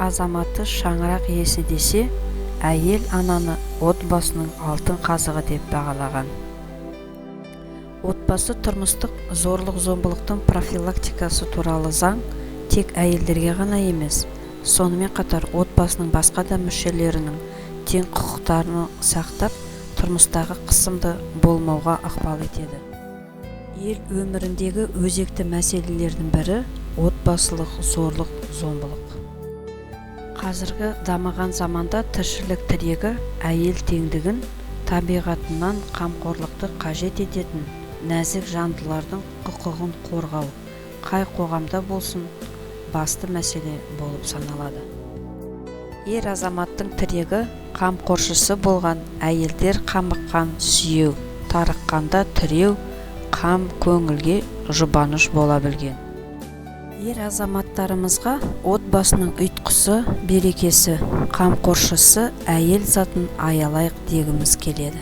Ер азаматты шаңырақ иесі десе, әйел ананы отбасының алтын қазығы деп бағалаған. Отбасы тұрмыстық зорлық-зомбылықтың профилактикасы туралы заң тек әйелдерге ғана емес, сонымен қатар отбасының басқа да мүшелерінің тең құқықтарын сақтап, тұрмыстағы қысымды болмауға ықпал етеді. Ел өміріндегі өзекті мәселелердің бірі – отбасылық зорлық-зомбылық. Қазіргі дамыған заманда тіршілік тірегі әйел теңдігін, табиғатынан қамқорлықты қажет ететін нәзік жандылардың құқығын қорғау қай қоғамда болсын басты мәселе болып саналады. Ер азаматтың тірегі, қамқоршысы болған әйелдер қамыққан сүйеу, тарыққанда тіреу, қам көңілге жұбаныш бола білген. Ер азаматтарымызға отбасының ұйытқысы, берекесі, қамқоршысы әйел затын аялайық дегіміз келеді.